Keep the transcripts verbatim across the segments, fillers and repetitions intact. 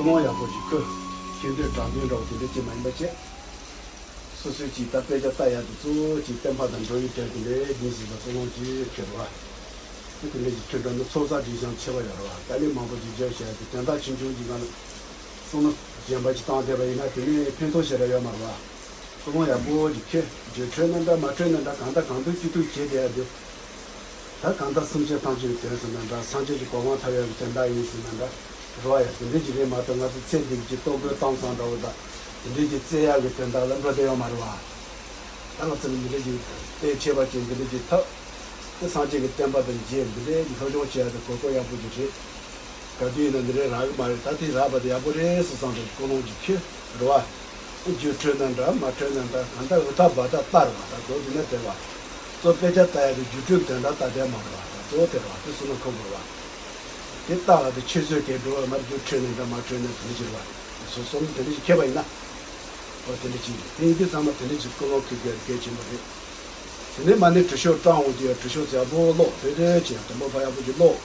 ཀུན་སློང་ཡག་པོ་ཞིག་ཁུར། ཤེས་འདོད་དྲན་འདོད་འདྲ་བོ་དེ་འདྲ་ཅིག་མ་ཡིན་པ་བྱས། སོ་སོའི་ཅིག་ད་དཔེ་ཆ་ལྟ་ཡག་དེ་གཙོ་བོ་ཅིག་བསྟན་པ་དང་འགྲོ་བའི་གྲལ་དེ་འདྲའི་ཡིན་ཟེར་བ་ཀུན་སློང་ཅིག་ཁྱེར་བ། དེ་དེ་འདྲ་ཅིག་ཁྱེར་འགྲོ་ན་ཚོགས་བསགས་སྒྲིབ་སྦྱང་ཆེ་བ་ཡོད་རེད་བ། དཀའ་ལས་མང་པོ་ཅིག་རྒྱབ་བྱས་ཏེ་དོན་དག་ཆུང་ཆུང་ཅིག་ང་ལ་བསམ་བློ་གཞན་པ་ཅིག་བཏང་བསྡད་པ་ཡིན་ན་དེ་ནས་ཕན་ཐོགས་ཞེ་དྲག་ཡོད་མ་རེད་བ། ཀུན་སློང་ཡག་པོ་ཅིག་ཁྱེར། རྒྱུ་འཕྲོད་ན་འདྲ་མ་འཕྲོད་ན་འདྲ་གང་ལྟར་གང་ཐུབ་ཅི་ཐུབ་བྱས་བསྡད་ཡག་དེ། ད་གང་ལྟར་སེམས་ཅན་ཐམས་ཅད་ཀྱི་དོན་ཟེར་ན་འདྲ། སངས་རྒྱས་ཀྱི་གོ་འཕང་ཐོབ་ཡག་གི་དོན་དག་ཡིན་ཟེར་ན་འདྲ། རེད་བ་ཡ། དེ་འདྲའི་ཅིག་རེད་མ་གཏོགས་ང་ཚོ་ཚེ་འདི་གི་ལྟོ་གོས་གཏམ་བཟང་འདྲ་བོ་དང་དེ་འདྲའི་ཅིག་བཙལ་ཡག་གི་དོན་དག་ལ་འགྲོ་བསྡད་ཡོད་མ་རེད་བ། ད་ང་ཚོ་ནི་འདི་འདྲའི་ཅིག་དེ་ཁྱད་པར་ཅན་འདི་འདྲའི་ཅིག་ཐོབ། དེ་སངས་རྒྱས་ཀྱི་བསྟན་པ་དང་མཇལ། འདི་འདྲའི་ཅིག་སློབ་སྦྱོང་བྱེད་ཡག་དེ་དགོས་མཁོ་ཡག་པོ་ཅིག་རེད། ག་དུས་ཡིན་ན་འདི་འདྲའི་རག་གི་མ་རེད། ད་དེ་རག་པ་དེ་ཡག་པོ་རེད་ཟེར་བསམ་པའི་ཀུན་སློང་ཅིག་ཁྱེར། རེད་བ། རྒྱུ་འཕྲོད་ན་འདྲ་མ་འཕྲོད་ན་འདྲ་གང་ལྟར་འུ་ཐག་བ་ཐག་ལྟ་རེད་བ། ད་མདོར་བསྡུས་ན་དེ་རེད་བ། གཙོ་དཔེ་ཆ་ལྟ་ཡག་དེ་རྒྱུ་འཕྲོད་དོན་དག་ལྟ་བསྡད་མ་རེད་བ། ད་གཙོ་བོ་དེ་རེད་བ། དེ་བསམ་བློ་འཁོར་དགོས་རེད་བ། དེ་ལྟ་བ་དེ་ཆུད་ཟོས་སྐད་འགྲོ་བ་མར་རྒྱུ་འཕྲོད་ན་འདྲ་མ་འཕྲོད་ན་དེ་འདྲ་ཅིག་རེད་བ། སོ་སོ་ནི་དེ་འདྲ་ཅིག་ཁྱེར་བ་ཡིན་ན། ཨོ་དེ་འདྲ་ཅིག་རེད། དེ་ཡིན་དུས་ཚང་མ་དེ་འདྲ་ཅིག་ཀུན་སློང་ཁེལ་དགོས་གལ་ཆེན་པོ་རེད། དེ་ནས་མ་ཎི་དྲི་ཤོག་བཀྲམ་འོང་དུས་ཡང་དྲི་ཤོག་ཡག་པོ་ཀློག་དེ་འདྲ་བྱས། དང་པོ་ཕར་ཡག་པོ་ཅིག་ཀློག་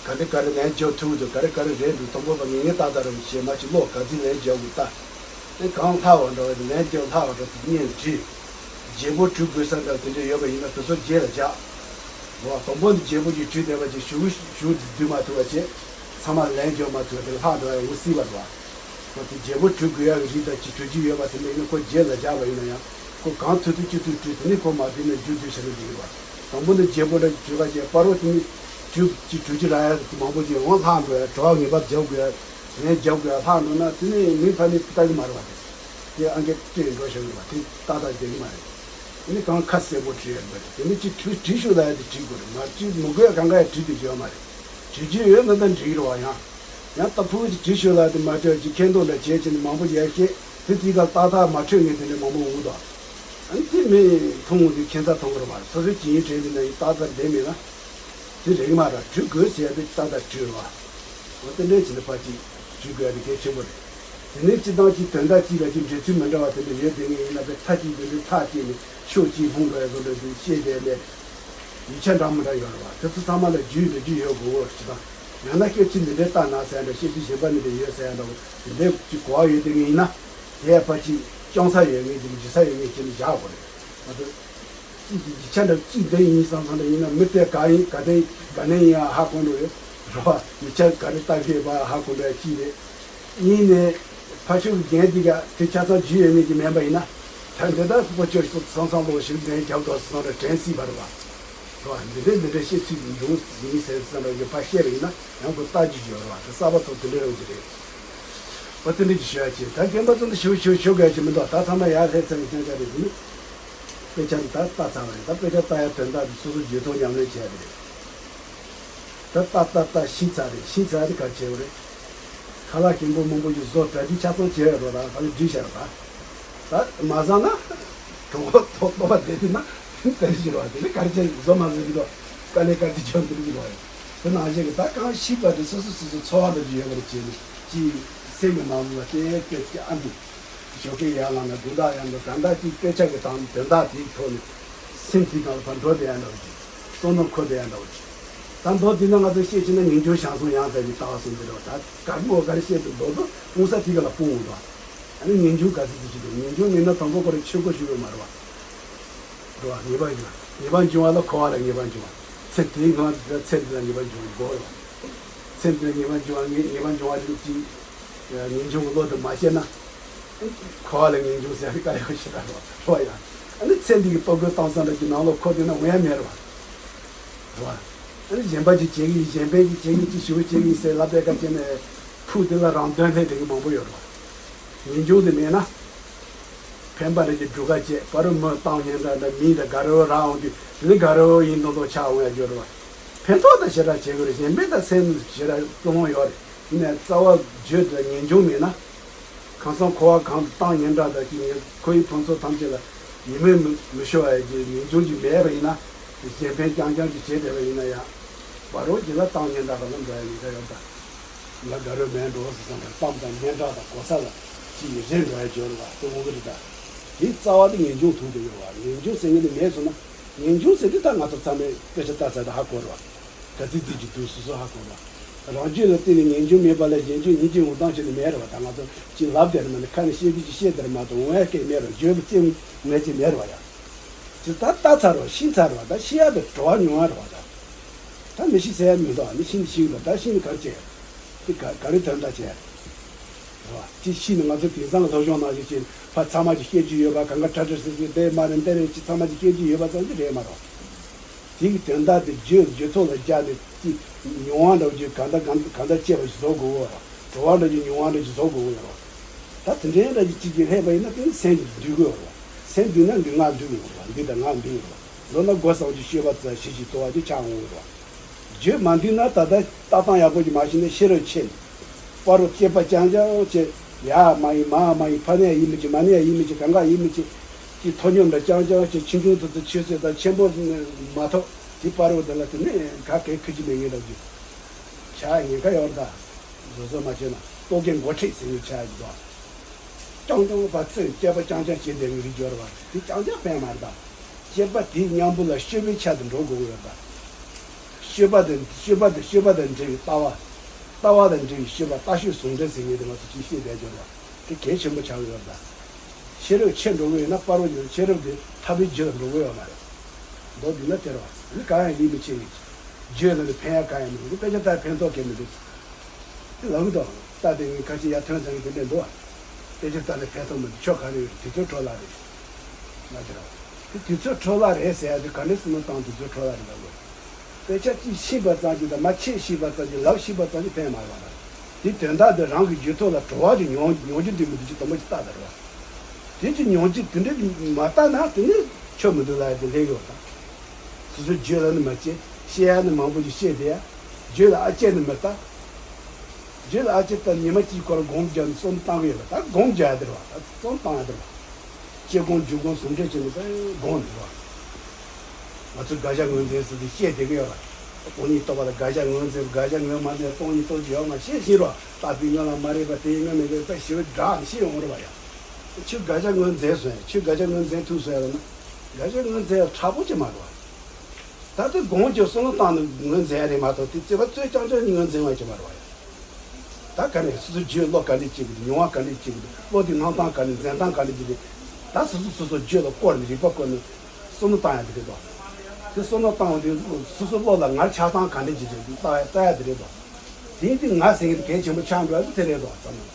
ག་རེ་ག་རེ་ལན་རྒྱག་ཐུབ་འདུག་ག་རེ་ག་རེ་རེད་འདུག་དང་པོ་ཕར་ངེས་ངེས་ཏག་ཏག་རེད་བྱས་མ་ཅིག་ཀློག་ག་ཚོད་ལན་རྒྱག་དགོས་ལྟ། དེ་གང་ལྷག་པ་འདྲ་བ་དེ་ལན་རྒྱག་ལྷག་པ་འདྲ་དེ་ཉན་བྲིས། བརྗེ་པོ་བྲི་དགོས་ས་འདྲ་དེ་འདྲ་ཡོད་པ་ཡིན་ན་དེ་ཚོ་རྗེས་ལ་རྒྱག་རེད་བ། དང་པོ་ནི་བརྗེ་པོ་ཅིག་བྲིས་བསྡད་པ་ཅིག་ཞུ་ཞུ་བསྡུ་མ་ཐུབ་པ་བྱས། ཚང་མ་ལན་རྒྱག་མ་ཐུབ་པ་དེ་ལྷག་འགྲོ་ཡ་ཡོང་སྲིད་པ་རེད་བ། ཁོ་དེ་བརྗེ་པོ་བྲི་དགོས་ཡག་གི་རིགས་དང་ཅིག་བྲི་རྒྱུ་ཡོད་པ་དེ་འདྲ་ཡིན་ན་ཁོ་རྗེས་ལ་བཞག་པ་ཡིན་ན་ཡང་ཁོ་གང་ཐུབ་ཐུབ་ཅི་ཐུབ་བྲིས། དེ་ནས་ཁོ་མ་བྲིས་ན་མཇུག་བསྡུ་བྱས་ན་འགྲིག་གི་རེད་བ། དང་པོ་ནི་བརྗེ་པོ་འདྲ་བྲི་བ་བྱས་པ་རོ། དེ་ནས་བྲི་ཅིག་བྲི་རྒྱུ་རག་ཡ་མང་པོ་ཅིག་འོང་ལྷག་འགྲོ་ཡ། དྲི་བ་ངེས་པར་རྒྱག་དགོས་ཡ། ལན་རྒྱག་དགོས་ཡ་ལྷག་འགྲོ་ན་དེ་ནས་མི་ཕ་མས་ལྟ་གི་མ་རེད་བ། དེ་དེ་ཨང་ཀི་སྤྲད་འགྲོ་བཞག་གི་རེད་བ། དེ་ཏག་ཏག་བསྡད་གི་མ་རེད། དེ་ནས་གང་ཁ་གསལ་པོ་བྲིས་ཡ་དགོས་རེད། དེ་ནས་ཅིག་བྲི་བྲིས་ཤོག་ལབ་ཡ་དེ་བྲིས་དགོས་རེད། མ་བྲིས་མི་དགོས་ཡ་གང་ག་ཡ་བྲིས་བསྡད་རྒྱུ་ཡོད་མ་རེད། བྲི་རྒྱུ་ཡོད་ན་ད་འགྲིག་གི་རེད་བ། ཡང་ཡང་ལྟ་ཕུགས་ཀྱི་བྲིས་ཤོག་ལ་དེ་མ་སྤྲད་ཅིག་མཁྱེན་རྟོགས་འདྲ་བྱས་བྱས་ནས་མང་པོ་ཡར་བཤད། དེ་དེའི་སྐབས་ཏག་ཏག་མ་འཕྲོད་མཁན་དེ་འདྲ་མང་པོ་འོང་གི་འདུག་ཨ་ནི་དེ་མི་མཐོང་འོང་དུས་ཁྱད་མཚར་མཐོང་གི་རེད་བ། སོ་སོའི་ཇི་ཡིན་དྲན་དེ་ན་ཡིན་ཏག་ཏག་བསྡད་མེད་ན་དེ་རེད་མ་རེད། བྲི་དགོས་ཟེར་ཡ་དེ་ཏག་ཏག་བྲིས་རེད་བ། འོ་དེ་འདྲས་བྱས་ནས་ཕར་ཅིག་བྲི་དགོས་ཡ་དེ་གལ་ཆེན་པོ་རེད། དེ་ནས་སྤྱི་བཏང་གཅིག་དོན་དག་གཅིག་ལ་གཅིག་འགྲེལ་ཚུལ་མི་འདྲ་བ་དེ་འདྲ་ཡོད་དེ་ངས་ཡིན་ན་པའི་མཐའ་གཅིག་དེ་འདྲའི་ཐག་བཅད་ནས་ཕྱོགས་གཅིག་ལྷུང་འགྲོ་ཡ་བཟོ་འདྲ་འདུག་བཤད་བསྡད་ནས། ཡིག་ཆ་འདྲ་མི་འདྲ་ཡོད་རེད་བ། དེ་ཚོ་ཚང་མ་ལ་རྒྱུས་མི་རྒྱུས་ཡོད་དགོས་འོ་ཞེས་དང་། ཡང་ན་བཤད་ཚུལ་འདི་འདྲའི་ལྟ་ན་ཟེར་འདྲ། བཤད་ཚུལ་གཞན་པ་འདི་འདྲ་ཡོད་ཟེར་ཡ་འདྲ་བོ་དེ་འདྲའི་ཅིག་གོ་བ་ཡོད་དེ་ངས་ཡིན་ན། དེ་ཡ་ཕར་ཅིག་སྐྱོང་ས་ཡོད་ངེས་ཅིག་འཇི་ས་ཡོད་ངེས་ཅིག་ནི་བཞག་དགོས་རེད། མ་གཏོགས། ཅིག་གི་ཡིག་ཆ་འདྲ་ཅིག་འདི་ཡིན་བསམ་བསམ་འདྲ་ཡིན་ན་མི་དེ་ག་ཡིན་ག་དེ་ག་ནས་ཡིན་ཡང་ཧ་གོ་འགྲོ་ཡོད་རེད་བ། ཡིག་ཆ་ག་རེ་ལྟ་གི་ཡོད་པ་ཧ་གོ་འགྲོ་ཡ་ཅིག་རེད། གཉིས་ནས། ཕར་ཕྱོགས་ཀྱི་རྒན་འདི་ག་དེ་ཆ་ཚང་རྒྱུས་ཡོད་མེད་ཀྱི་མིན་པ་ཡིན་ན། ད་འདི་ལྟར་ཁོ་ཁོ་ཅོ་ཁོ་ཚང་ཚང་ལོ་ཞིག་འདྲེན་རྒྱབ་འགྲོ་སོང་ར་དྲན་སྲིད་པ་རེད་བ། རེད་བ། འདི་འདྲའི་འདི་འདྲའི་བཤད་ཚུལ་འདུག་ཡིན་ཟེར་བསམ་ར་གི་ཕར་བཤད་པ་ཡིན་ན་ཡང་ཁོ་ལྟ་རྒྱུ་ཡོད་རེད་བ། དེ་གསར་པ་ཚོ་དེ་འདྲའི་རང་གི་རེད། བ་དེ་འདྲ་ཅིག་ཞུ་ཡ་ཅིག་ད་རྒན་པ་ཚོ་འདི་ཞུ་ཞུ་ཞུ་དགོས་ཡ་ཅིག་མི་འདུག་ད་ཚང་མ་ཡར་སླེབས་ཚར་བའི་སྐྱོན་ཆ་རེད། དེ་ནི་དཔེ་ཆ་འདི་ད་ལྟ་ཚར་བ་རེད། ད་དཔེ་ཆ་ལྟ་ཡ་དོན་དག་འདི་སོ་སོ་བརྗོད་ཐོག་ཉམས་ལེན་བྱས་པ་རེད། ད་ལྟ་ལྟ་ལྟ་ཤི་ཚར་རེད། ཤི་ཚར་རེད། ག་བྱེད་བ་རེད། ཁ་ལག་ཞིམ་པོ་མང་པོ་ཞིག་བཟོ་གྲ་སྒྲིག་ཆ་ཚང་བྱས་ཡོད་རེད། ད་ག་ལ་སྒྲིག་བྱས་རེད། ད་ད་མ་བཟང་ན་གྲོད་ཁོག་ཐོག་ལྟོགས་པ་བསྡད་དུས་ན་དེ་རེད་ཞིག་རེད་བ། དེ་ནི་ག་རེ་བྱས་བཟོ་མ་བཟོ་གི་འདུག་དཀའ་ལས་ག་རེ་བྱས་འདུག་གི་རེད་བ། དེ་ནང་བཞིན་གི་ད་གང་ཤི་བ་དེ་སོ་སོ་སོ་སོ་འཚོ་བ་འདྲ་ཅིག་ཡོད་པ་རེད། བྱས་ནས་ཅིག་སེམས་ཀྱི་ནང་ལ་དེ་སྐད་ཀྱི་ཨ་འདུག་ཞོགས་ཀས་ཡར་ལངས་ན་དགོང་དག་ཡར་འགྲོ། གང་ལྟར་ཅིག་དཔེ་ཆ་གི་དང་དོན་དག་དེའི་ཐོག་ནས་སེམས་དེའི་སྒང་ལ་ཕར་འགྲོ་བསྡད་ཡ་འདྲ་བོ་ཅིག་བསམ་བློ་འཁོར་བསྡད་ཡ་འདྲ་བོ་ཅིག་ད་མདོར་བསྡུས་ན་ང་ཚོ་བཤད་ཕྱིན་ན་ངེས་འབྱུང་བྱང་སེམས་ཡང་དག་པའི་ལྟ་བ་གསུམ་དེ་རེད་བ། ད་ག་རེ་མོ་ག་རེ་བཤད་འདུག་མདོར་བསྡུས་མངོན་གསལ་དེ་ག་ལ་སྤུངས་འོང་དོ། ཨ་ནི་ངེས་འབྱུང་ག་ཚོད་ཅིག་འདུག་ངེས་འབྱུང་མེད་ན་དང་པོ་ཁོ་རང་ཆོས་སྒོ་ཞུགས་ཡོད་མ་རེད་བ། རེད་བ། ངེས་པ་ཡིན་ན་ངེས་པ་འབྱུང་བ་ལ་འཁོར་བ་ལ་ངེས་པ་འབྱུང་བ། ཚེ་འདིའི་ངང་ཚེ་འདི་ལ་ངེས་པ་འབྱུང་བ་དགོས་རེད་བ། ཚེ་འདི་ལ་ངེས་པ་འབྱུང་བ་ངེས་ངེས་པ་འབྱུང་བ་ཅིག་ཅིག་ངེས་འབྱུང་གི་བློ་དེ་མ་སྐྱེས་ན། འཁོར་བ་ལ་ངེས་འབྱུང་ཟེར་ཡ་དེ་དཀའ་ལས་ཁག་ཞེ་དྲག་རེད་བ། རེད་བ་ཡ། ཨ་ནི་ཚེ་འདི་གི་ལྟོ་གོས་གཏམ་བཟང་འདྲ་ཅིག་ནང་ལོགས་འཁོར་བསྡད་ན་འོང་ཡ་མེད་རེད་བ། རེད་བ། ཨ་ནི་གཞན་པ་ཅིག་བྱེད་ཀྱི་ཡིན། གཞན་ཕན་ཅིག་བྱེད་ཀྱི་ཡིན། ཅིག་ཞི་བ་བྱེད་ཀྱི་ཡིན་ཟེར་ལབ་པའི་སྐབས་དེ་ནས་ཕུགས་དེ་ལ་རང་དོན་སླེབས་བསྡད་མཁན་མང་པོ་ཡོད་རེད་བ། ངེས་འབྱུང་དེ་མེད་ན། ཕན་པ་རེ་ཅིག་སྒྲུབ་ཁ་བྱས་པ་རུ་མི་གཏམ་སྙན་གྲགས་འདྲ་མིང་འདྲ་དགའ་རབ་རག་འོང་དུས་དེ་ནི་དགའ་རབ་ཡིན་མདོག་མདོག་ཆགས་འོང་ཡ་ཡོད་རེད་བ། ཕན་ཐོགས་དང་ཞེ་དྲག་བྱེད་དགོས་རེད། གཞན་ཕན་དང་སེམས་ཞེ་དྲག་ཀུན་སློང་ཡོད་རེད། ཡིན་ནའི་རྩ་བ་བརྗོད་དེ་ངེས་འབྱུང་མེད་ན། གང་ཟག་འཁོར་བ་གང་དུ་བཏང་སྙན་གྲགས་དང་ཀྱི་ངེས་འཁོར་བའི་ཕུན་ཚོགས་ཐམས་ཅད་ལ་ཡིད་སྨོན་མི་མི་ཤོར་བ་ཡི་ངེས་འབྱུང་ཅིག་མེད་པ་ཡིན་ན། གཞན་ཕན་རྐྱང་རྐྱང་ཅིག་བྱས་བསྡད་པ་ཡིན་ན་ཡང་། བ་རོ་གྱི་ལ་བཏང་སྙན་གྲགས་དང་ལ་འགྲོ་ཡ་ཡིན་ས་ཡོད་ད། ང་དགའ་རབ་མེད་འགྲོ་ཟེར་སོང་ན་གཏམ་དང་སྙན་གྲགས་དང་གོ་ས་ལ་ཅིག་ཡི་རེ་འགྲོ་ཡ་འབྱོར་བ་དེ་འོང་གི་རེད་ད། དེའི་རྩ་བ་དེ་ངེས་འབྱུང་ཐུག་བསྡད་ཡོད་བ། ངེས་འབྱུང་ཟེར་མཁན་དེ་མེད་སོང་ན། ངེས་འབྱུང་ཟེར་དུས་ད་ང་ཚོ་ཚང་མས་དཔེ་ཆ་ལྟ་ཚར་ད་ཧ་གོ་རེད་བ། ག་ཚིག་ཚིག་ཅིག་འདུག་སོ་སོ་ཧ་གོ་རེད་བ། རང་རྒྱུད་ལ་བརྟེན་ནས་ངེས་འབྱུང་མེད་པ་ལས་གཞན་རྒྱུད་སྙིང་རྗེ་འོང་སྟངས་ཅི་ནི་མེད་རེད་བ། ད་ང་ཚོ་ཅིག་ལབ་བསྡད་རེད་མ་ནི་ཁ་ནས་བཤད་རྒྱུ་ཅིག་བཤད་བསྡད་རེད་མ་གཏོགས་འོང་ཡ་སྐད་མེད་རེད། བརྗོད་པའི་རྩེ་མོ་ངས་ཅིག་མེད་རེད་བ་ཡ། ཅི་ད་ལྟ་ཚར་བ་ཤི་ཚར་བ་ད་ཤི་ཡ་དེ་བྲོ་བ་མྱོང་བ་རེད་བ་ད། ད་མི་ཤི་ཟེར་ཡ་མི་འདུག་ཨ་ནི་ཤི་ནི་ཤི་གི་འདུག་ད་ཤི་ནི་ག་རེ་བྱས་དེ་ག་ག་རེ་དོན་དག་བྱས་རེད་བ། ཅི་ཤི་ནི་ང་ཚོ་དེང་སང་སློབ་སྦྱོང་ནང་བཞིན་ཅིག་ཕ་ཚང་མ་ཅིག་སྐྱེ་རྒྱུ་ཡོད་པ་གང་ག་ཁྲ་ཁྲ་སི་སི་དེ་མ་རེད་འདི་རེད་ཅི་ཚང་མ་ཅིག་སྐྱེ་རྒྱུ་ཡོད་པ་ཙམ་ཅིག་རེད་མ་རེད། དེ་གི་དོན་དག་དེ་རྒྱུད་རྒྱུད་ཐོག་ལ་སྦྱར་ནས་ཅི་མྱོང་བ་འདྲ་བོ་ཅིག་གང་ལྟར་གང་ལྟར་སྐྱེ་བ་ཞིག་བཟོ་དགོས་གོ་ར། བྲོ་བ་འདྲ་ཅིག་མྱོང་བ་འདྲ་ཅིག་བཟོ་དགོས་གོ་ར། ད་དེ་འདྲའི་འདྲ་ཅིག་ཅིག་གིས་ལྷད་པ་ཡིན་ན་དེ་ནི་སེམས་ཀྱི་འདུས་དགོས་ར། སེམས་འདུས་ན་འདི་ང་འདུས་ཡོད་ར། འདི་དང་ང་འདུས་ཡོད་ར། མདོར་ན་སྒོ་གསུམ་གྱི་སྤྱོད་པ་ཙམ་ཞིག་ཅིག་ལྟོ་བ་ཅིག་ཆགས་འོང་གི་ར། རྒྱུད་མ་འདུས་ན་ད་ལྟ་ལྟ་སྟངས་ཡག་པོ་ཅིག་མ་ཤེས་ན་ཤེས་རབ་ཆེ། པ་རོ་སྐྱེས་པ་རྐྱང་རྐྱང་བྱས། ཡ་མ་ཡིན་མ་མ་ཡིན་ཕ་ནས་ཡིན་མི་ཅིག་མ་ནས་ཡིན་མི་ཅིག་གང་ག་ཡིན་མི་ཅིག་ཅིག་ཐོ་སྙོམས་འདྲ་རྐྱང་རྐྱང་བྱས་ཆུང་ཆུང་དུ་དུ་ཆོས་ཚོད་དང་ཆེན་པོ་མ་ཐོབ་དེ་པ་རོ་དེ་ལ་དེ་ནས་ག་གེ་ཁུ་ཅི་མེད་ངེས་འདྲ་རྒྱུ། བྱ་ཉེན་ཁ་ཡོད་ད། བཟོ་བཟོ་མ་བྱས་ན་ལྟོ་གོས་མགོ་ཁྲིད་ཟེར་ནས་བྱ་ཡི་འདུག་རྐྱང་རྐྱང་བ་ཚོས་སྐྱེས་པ་རྐྱང་རྐྱང་བྱས་བསྡད་ངེས་རིགས་སྦྱོར་བ་དེ་རྐྱང་རྐྱང་ཕན་མ་རེད་ད། སྐྱེས་པ་དེའི་མཉམ་པོ་ལ་སྤྱོད་པའི་ཆ་དེ་འགྲོ་དགོས་ཀྱི་ཡོད་པ། སྤྱོད་པ་དེ་སྤྱོད་པ་དེ་སྤྱོད་པ་དང་འབྲེལ་བའི་ལྟ་བ། ལྟ་བ་དང་འབྲེལ་བའི་སྤྱོད་པ་ལྟ་སྤྱོད་ཟུང་འབྲེལ་ཟེར་མཁན་དེ་ང་ཚོ་ཅིག་ཤེས་བསྡད་ཡོད་རེད་བ། དེ་གལ་ཆེན་པོ་ཆགས་ཀྱི་ཡོད་རེད་ད། ཤེས་རབ་ཆེ་འགྲོ་གི་ཡོད་ན་པ་རོ་ཡོད་ཤེས་རབ་དེ་ཐར་པའི་རྒྱུ་ལ་འགྲོ་གི་ཡོད་མ་རེད། མདོར་བསྡུས་ན་དེ་རེད་བ། འདི་གང་ཡང་ཡིད་མི་ཆེས་ཡིན། རྒྱུད་ལ་ནི་ཕན་ཡ་གང་ཡང་མི་འདུག་དཔེ་ཆ་ལྟར་ཕན་ཐོགས་གལ་མི་འདུག་དེ་ལབ་གི་འདུག་ད་དེ་ངས་ཁ་ཆེ་ཡར་ཐོན་ཚར་གི་དེ་འདྲ་འདུག་དཔེ་ཆ་ལྟར་ནི་ཕན་ཐོགས་མི་འདུག་ཆོ་ག་རེ་ཡོད་དུས་ཚོད་འཕྲོ་བརླག་རེད། ང་དེ་རེད་བ། དེ་དུས་ཚོད་འཕྲོ་བརླག་རེད་ཟེར་ཡ་དེ་ག་འདྲ་སེ་ནོ་བཏང་དུས་ཚོད་འཕྲོ་བརླག་རེད་ལབ་དགོས། དཔེ་ཆ་གཅིག་ཤེས་པ་ཙམ་གྱིས་དང་མ་ཁྱེད་ཤེས་པ་ཙམ་གྱིས་ལབ་ཤེས་པ་ཙམ་གྱིས་ཕན་མ་ཡོང་བ་རེད། དེ་དོན་དག་དེ་རང་གི་རྒྱུད་ཐོག་ལ་བྲོ་བ་ཅིག་མྱོང་མྱོང་རྒྱུ་འདུག་མི་འདུག་ཅིག་དུམ་བུ་ཅིག་བལྟ་དང་རེད་བ། དེ་ཅིག་མྱོང་རྒྱུ་དེ་འདྲ་མ་བལྟ་ན་དེ་ནི་ཆོ་མི་འདུག་ལབ་ཡ་དེ་ལས་ཀྱི་བ་དང་། སོ་སོའི་རྒྱུད་ལ་ནི་མ་སྐྱེ། བཤད་ཡ་ནི་མང་པོ་ཞིག་བཤད་བསྡད་ཡ། རྒྱུད་ལ་ཨ་སྐྱེ་ནི་མི་ལྟ། རྒྱུད་ལ་ཨ་སྐྱེ་ལྟ་ཉི་མ་གཅིག་སྐོར་སྒོམ་རྒྱག་ནི་བསམ་བཏང་གི་ཡོད་ལ་ད་སྒོམ་རྒྱག་ཡ་དེ་རེད་བ། ད་བསམ་བཏང་ཡ་དེ་རེད་བ། སྐྱེ་སྒོམ་འཇུག་སྒོམ་ཟུང་འབྲེལ་བྱས་ནས་ད་སྒོམ་དེ་རེད་བ། ང་ཚོས་དགག་བྱ་ངོས་འཛིན་ཟེར་དུས་བཤད་བསྡད་ཀྱི་ཡོད་ར། སྟོང་ཉིད་རྟོགས་པ་ལ་དགག་བྱ་ངོས་འཛིན་དགག་བྱ་ངོས་མ་འཛིན་སྟོང་ཉིད་རྟོགས་ཀྱི་ཡོད་མ་ཤེས་བཞིན་རོ་ལྟ་བུའི་ངོས་ལ་མ་རེད་པ་དེའི་ངོས་མི་རེད་པ་ཞེས་བསྒྲགས་ནས་ཤེས་ཡོང་རེད་བ་ཡ། ཁྱོད་དགག་བྱ་ངོས་འཛིན་སོང་ཡ་ཁྱོད་དགག་བྱ་ངོས་འཛིན་ཐུབ་སོང་ཡ་ལ་ན། དགག་བྱ་ངོས་འཛིན་ཡ་དྲག་པོ་ཅིག་མ་རེད་བ། ད་ལྟའི་སྒོམ་གྱི་བསམ་བློ་བཏང་ནས་ངོས་འཛིན་ཡ་རེད་མ་གཏོགས་དེ་རྩོད་པ་རྩོད་རྐྱང་རྐྱང་ངོས་འཛིན་བ་ཅིག་མ་རེད་བ་ཡ། ད་ག་ནས་སོ་སོའི་རྒྱུད་བློ་ག་འདྲས་སྐྱེ་གི་འདུག་མྱོང་བ་ག་འདྲས་སྐྱེ་གི་འདུག་བློ་དེ་སྣང་སྟངས་ག་འདྲས་འཛིན་སྟངས་ག་འདྲས་ཀྱི་རེད། ད་སོ་སོ་སོ་སོ་རྒྱུད་ལ་བསྐོར་ནས་རིག་པ་བསྐོར་ནས་བསམ་བློ་བཏང་ཡ་དེ་རེད་དོ། དེ་བསམ་བློ་བཏང་བ་དེ་སོ་སོ་བློ་ལ་ངར་ཆགས་སྟངས་ག་འདྲས་ཀྱི་རེད་འདུག་ལྟ་ཡ་ལྟ་ཡ་དེ་རེད་དོ། དེ་ཡིན་དུས་ང་ཟེར་མཁན་དེ་གལ་ཆེན་པོ་ཆགས་འགྲོ་ཡ་དེ་དེ་རེད་དོ་བསམ་བློ།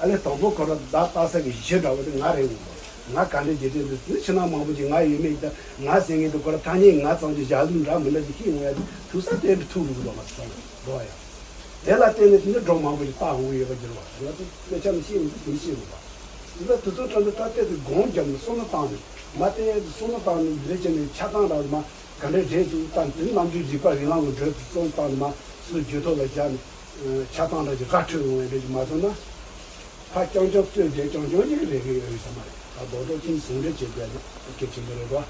ཨ་ལས་དང་པོ་ཁོ་ར་བདག་ལྟ་ས་གི་གཞི་འདྲ་བོ་དེ་ང་རེད་འོང་དོ། ང་ག་འདྲས་ཀྱི་རེད་འདུག་དེ་ཕྱི་ནང་མང་པོ་ཅིག་ང་ཡོད་མེད་ཀྱི་ད་ང་ཟེར་མཁན་དེ་ཁོ་ར་ཐ་སྙད་ང་ཙམ་གྱི་བཞག་ལུགས་འདྲ་མི་འདྲ་ཅིག་ཤེས་འོང་ཡ་དེ་ཐུག་ས་དེ་འདྲ་ཐུག་འགྲོ་གི་འདུག་བ་བསམ་བློ་འགྲོ་ཡ། དེ་ལ་བརྟེན་ནས་དེ་འདྲ་སྒྲོ་མང་པོ་ཞིག་བཏགས་འོང་གི་ཡོད་པ་འགྱུར་བ་ང་ཚོ་དཔེ་ཆ་ནས་ཤེས་མི་ཐུབ་དེ་ཤེས་དགོས་པ། འདི་ལ་དུས་ཚོད་ཁྲོད་དུ་ད་ལྟའི་དུས་སྒོམ་བརྒྱབ་ནས་བསམ་བློ་བཏང་ནས་མ་བལྟས་ཡ་དུས་བསམ་བློ་བཏང་ནས་འདི་འདྲ་བྱས་ནས་ཆགས་སྡང་འདྲ་མ་ག་འདྲ་རེད་འདུག་ད་འདི་རྣམ་འགྱུར་རིག་པ་རིག་ལམ་གྱི་འགྲོས་དུ་བསམ་བློ་བཏང་ནས་མ་སུ་རྒྱུད་ཐོག་ལ་སྦྱར་ནས་ཆགས་སྡང་འདྲ་ཞིག་ར་འཕྲོད་འོང་བའི་འདྲ་ཞིག་མ་བཟོ་ན། ཕ་རྐྱང་རྐྱང་རྩོད་བསྡད་རྐྱང་རྐྱང་ཅིག་རེད་གི་ཡོད་རེད་ས་མ་རེད། ད་རྡོག་རྡོག་ཁྱིམ་ཟུང་འབྲེལ་བྱེད་དགོས་ན་སྐད་ཆེན་པོ་རེད་དོ།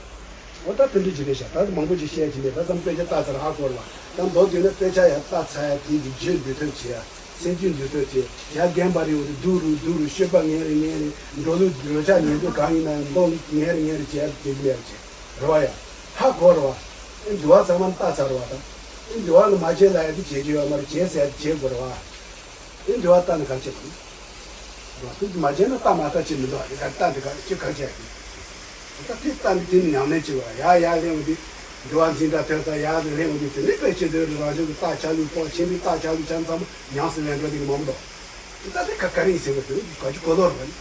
འོ་ད་དེ་འདྲ་ཅིག་རེད་ཤག་ད་མང་པོ་ཅིག་བཤད་ཀྱི་མེད་ད་ཙམ་དཔེ་ཆ་ལྟ་ཚར་ཧ་གོ་ར་བ། ད་མདོར་བསྡུས་ན་དཔེ་ཆ་ཡར་ལྟ་ཚར་ཡ་དེ་གི་རྒྱུད་འདུལ་ཐབས་བྱེད་ཡ་སེམས་རྒྱུད་འདུལ་ཐབས་བྱེད་ཡ་རྒན་པ་རེ་འོ་དེ་སྡུག་རུ་སྡུག་རུ་སྤྱོད་པ་ངན་རེ་ངན་རེ་འགྲོ་ལུགས་འགྲོ་འཆག་ཉན་ཐོས་གང་ཡིན་ན་ཡང་མདོ་ངན་རེ་ངན་རེ་བྱེད་ཡ་དེ་གི་མེད་རེད་བྱེད་རེད་བ་ཡ། ཧ་གོ་ར་བ། ཨེ་འདུལ་བ་ཚང་མ་ལྟ་ཚར་བ་དང་། ཨེ་འདུལ་བ་ལ་མ་བྱེད་ལ་ཡ་དེ་བྱེད་ཀྱི་ཡོད་མ་རེད་བྱེད་ཟེར་ཡ་དེ་བྱེད་དགོས་ར་བ། དེ་འདྲ་བ་ལྟ་ནས་གང་བྱེད་དགོས། རོ་དེ་མ་བྱས་ན་ལྟ་མ་ལྟ་ཅི་མི་འདུག་དེ་ག་ལྟ་དེ་ག་ཅི་གང་བྱེད་ཀྱི། ད་དེ་ལྟ་ནས་དེ་ནི་ཉམས་ལེན་བྱེད་དགོས་ཡ་ཡ་ལེན་འོང་དུས། འདུལ་བ་འཛིན་གྲྭ་ཐོན་ད་ཡ་དེ་ལེན་འོང་དུས་དེ་ནི་དཔེ་ཆེ་དོན་རེ་རང་བྱུང་གི་རྟགས་ཆ་ལུགས་སྤོང་ཆེན་པོའི་རྟགས་ཆ་ལུགས་ཆ་ཚང་མ་ཉམས་སུ་ལེན་འགྲོ་དེ་གི་མང་པོ་འདུག་ད་དེ་ག་ག་རེ་ཡིན་ཟེར་བ་དེ་ག་ཅི་གོ་ལོག་རེད་བ་ནི།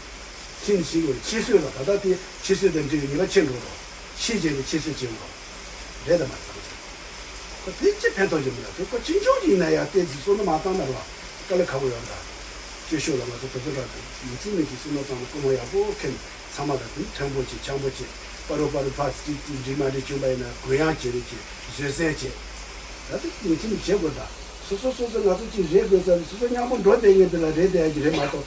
ཤེས་ནི་ཤེས་དགོས་ཤེས་སྲོལ་ལ་ད་ལྟ་དེ་ཤེས་སྲོལ་དང་འབྲེལ་བའི་ཉེས་པ་ཆེ་འགྲོ་རོགས། ཤེས་བྱས་ནས་ཤེས་སྲོལ་བྱེད་དགོས་རོགས། རེད་དམ་མ་རེད། ཁོ་དེ་ཅི་ཕན་ཐོགས་ཀྱི་མི་འདུག་དེ་ཁོ་ཅི་འབྱུང་གི་ཡིན་ན་ཡང་བལྟས་ཚེ་བསམ་བློ་མ་བཏང་ན་རེད་བ། དཀའ་ལས་ཁག་པོ་ཡོད་རེད་ད། སྐྱོ་ཤོས་ལ་ང་ཚོ་དུས་ཚོད་རག་གི་ཡིན་ཚུལ་མིན་གྱི་བསམ་བློ་བཏང་ན་སྐུ་ངོ་ཡག་པོ་མཁྱེན། ཚང་མ་ལ་དེ་ཕྲན་བུ་ཅིག་འཆམ་པོ་ཅིག་པ་རུ་པ་རུ་ཕ་སི་ཅིག་ཅིག་འགྲིག་མ་འགྲིག་བྱུང་པ་ཡིན་ན་གུ་ཡངས་བྱེད་རེས་ཀྱི་བཟོད་བསྲན་བྱེད། ད་དེ་ཡིན་ཚུལ་མིན་བྱེད་དགོས་ད། སོ་སོ་སོ་སོ་ང་ཚོ་ཅིག་རེད་དགོས་ས་སོ་སོ་མཉམ་པོ་འགྲོ་བསྡད་མཁན་དེ་ལ་རེད་བསྡད་ཡ་གི་རེད་མ་གཏོགས།